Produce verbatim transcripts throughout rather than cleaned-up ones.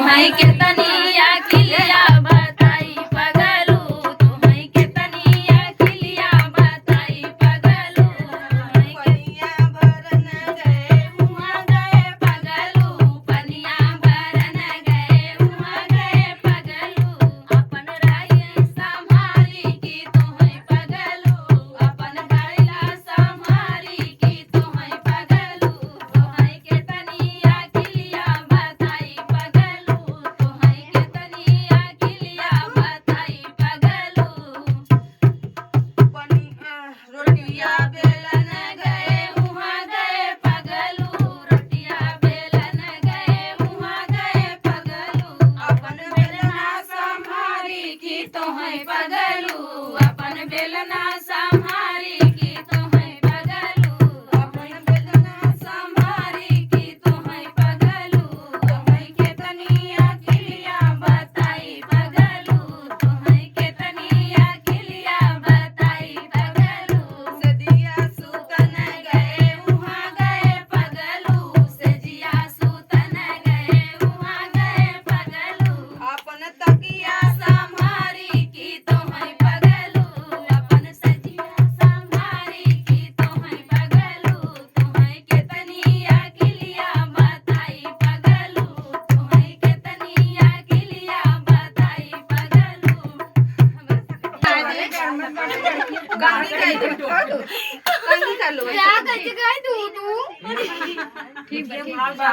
तोहई केतनी अकिलिया बताई पगलू, तोहई केतनी अकिलिया बताई पगलू। तोहई पनिया भरन गए, उहाँ गए पगलू, पनिया भरन गए, उहाँ गए पगलू। अपन राई संभारी की तोहई पगलू, अपन गैला संभारी की तोहई पगलू। तोहई केतनी अकिलिया बताई पगलू, तोहई केतनी अकिलिया बताई पगलू। पन-, अ, रोटिया बेलन गए, उहाँ गए पगलू, रोटिया बेलन गए, उहाँ गए पगलू। अपन बेलना संभारी की तोहई पगलू, अपन बेलना संभारी की तोहई पगलू, अपन बेलना संभारी की तोहई पगलू। तोहई केतनी अकिलिया बताई पगलू, तोहई केतनी अकिलिया बताई पगलू। सजिया सुतन गए, उहाँ गए पगलू, सजिया सुतन गए, उहाँ गए पगलू। अपन तकिया संभारी की तोहई पगलू, अपन सजिया संभारी की तोहई पगलू। तोहई केतनी अकिलिया बताई पगलू, तोहई केतनी अकिलिया बताई पगलू। गाली कर दो। गाली कर लो। क्या कैसे गाय तू, तू? ठीक बा, ठीक बा।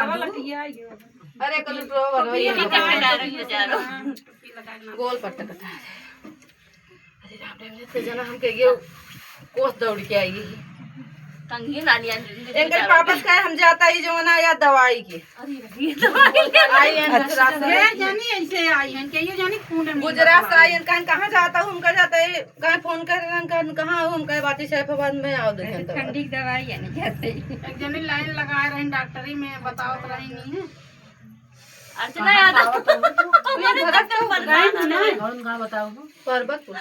अरे, कल तो बनो ये। गोल पट्टा कटा। अरे राम रे, तो जना हमके ये कोस दौड़ के आई। कंघी ना लिया, एकर पापस का हम जाता ही जो ना या दवाई के। अरे, ये दवाई। आई है गुजरात से। ये जानी ऐसे आई हैं, के ये जानी खून में गुजरात से आई हैं, कहन कहाँ जाता हूँ, हमका जाता है, कहाँ फोन कर रहे हैं, कहन कहाँ हो, हमका बाटी सैफाबाद में आओ देखें तो। ठंडी की दवाई है, नहीं जाते ही। एक जनी लाइन लगा रहे हैं डॉक्टरी में, बतावत रही नहीं है। अर्चना यादव। ये धरत तो गाय में ना। कौन गाँव बताओ? पर्वतपुर।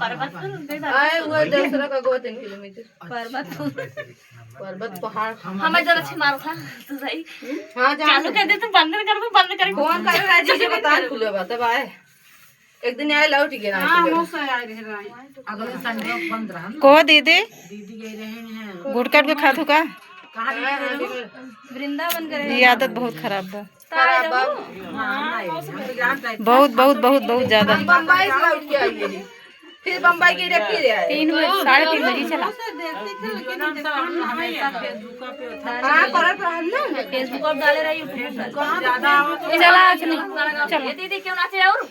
पर्वतपुर, नहीं बात। आए हुए डेढ़ सौ का गो तीन किलोमीटर। पर्वतपुर। पर्वत पहाड़। हमें जरा अच्छी मारो था, तू सही। हाँ, जा। चालू कर दे, तू बंद कर, बंद कर। कौन कर रहा है जी? ये बता, खुले बात है भाई। एक दिन आए लौट गए ना। हाँ, वो से आए रहे, आए। अगले संडे बंद रहा ना। को दीदी? दीदी गए रहे हैं। गुड़ काट के खाथू का? कहाँ दीदी गए रहे? वृंदावन गए रहे। ये आदत बहुत खराब बा। खराब बा। हाँ, बहुत, बहुत, बहुत, बहुत ज्यादा। हम बम्बई से लौट के आई है। फिर बम्बई के रखी रहे। तीन बजे, साढ़े तीन बजे चला। हाँ, करत रहन ना। Facebook पर डाले रही, YouTube पर। चला, अखनी। चलो। ये दीदी क्यों नाचे और?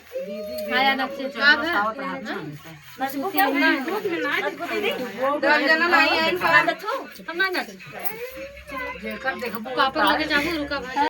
हाँ, यार, नाचे। का है? नाचबू क्या? दस जना नहीं आइन का। हम ना नाचे। पापड़ लेके जाबू, रुका भाई।